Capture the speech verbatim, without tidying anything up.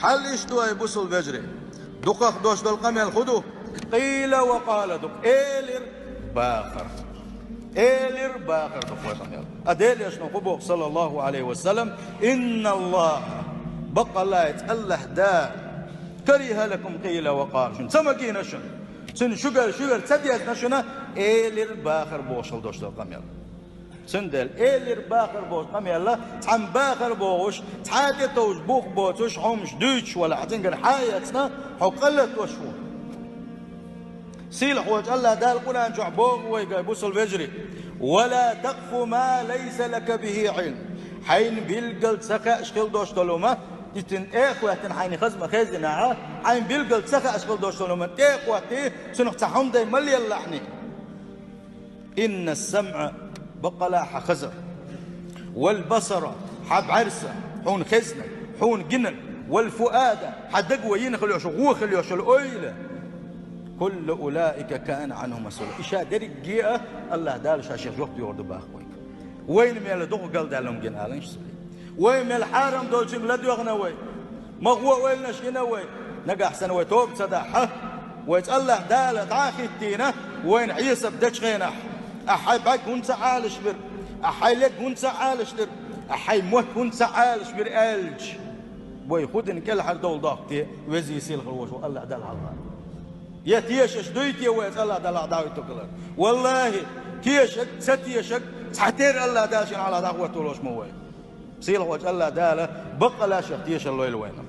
Хьал иштта ду, ай бусалба вежарий. Дукхах дош долу къамел хӀун ду? Къийла ва къала ду. Элира, бахара. Элира, бахара ду вай къамел. А Делан Элчано хӀун боху, саллаллаху Ӏалайхи ва саллам? Инна Аллаха, баккъалла а АллахӀ Дала, кариха лакум къийла ва къала. Шуна ца магийна шуна. Цуьнан шуьгара, шуьгара ца дезна шуна, элира, бахара бохуш хила дош долу къамел. Цундела элира, бахара бохуш къамел, цхьамма бахара бохуш, цхьа а тӀетовжа бух боцуш, хьомаш дуьйцуш валахь, цуьнгара хьа а эцна, хьо къа латош ву. Сийлахь волчу АллахӀ Дала Къуръан чохь боху вайга, бусалба вежарий: «Ва ла такъфу ма лайса лака бихи Ӏилм». Хьайна билггал ца хаьаш хила дош долу хӀума, и цуьнан тӀе а хӀоьттина, хьайна хаза ма хезйинехь, хьайна билггал ца хаьаш хила дош долу хӀума тӀе а хӀоьттий, цунах цхьа хӀума дай ма лелалахь. Инна ас-самъа, баккъалла а хьан хазар, вал басара, хьан бӀаьрса, хьуна хезнарг, хьуна гинарг, вал фуада, хьан дага вай йина хила йолуш, гӀо хила йолуш йолу ойла, куллу улаика кана Ӏанху масъула. И ша дерриге а АллахӀ Дала ша шех жоп догӀур ду боху вайга. Вайна мел дукха галдаьлла хӀума гина, аланаш ца хи. Вай мел хьарам долчуьнга ладоьгӀна вай. Ма гӀо ойланаш гина вай. Нагахь санна вай тоба ца дахь, вайца АллахӀ Дала дӀа а хӀиттийна, вайна хьесап дечу хенахь: «Ахь хьайн бӀаьрг хӀунда ца Ӏалашбира? Ахь хьайн лерг хӀунда ца Ӏалашдира? Ахь хьайн мотт хӀунда ца Ӏалашбира?» аьлча, вай хӀун дина кӀелхьардовла доккху те, везий сийлахь волчу АллахӀ Дала хьалха? Я тешаш дуй те вайца АллахӀ Дала дӀахӀиттарг? ВаллахӀи, тешарг, ца тешарг, цхьатерра АллахӀ Дала шена хьалха дӀахӀотта волуш ма ву вай. Сийлахь волчу АллахӀ Дала баккъалла а шех тешалла лойла вайна.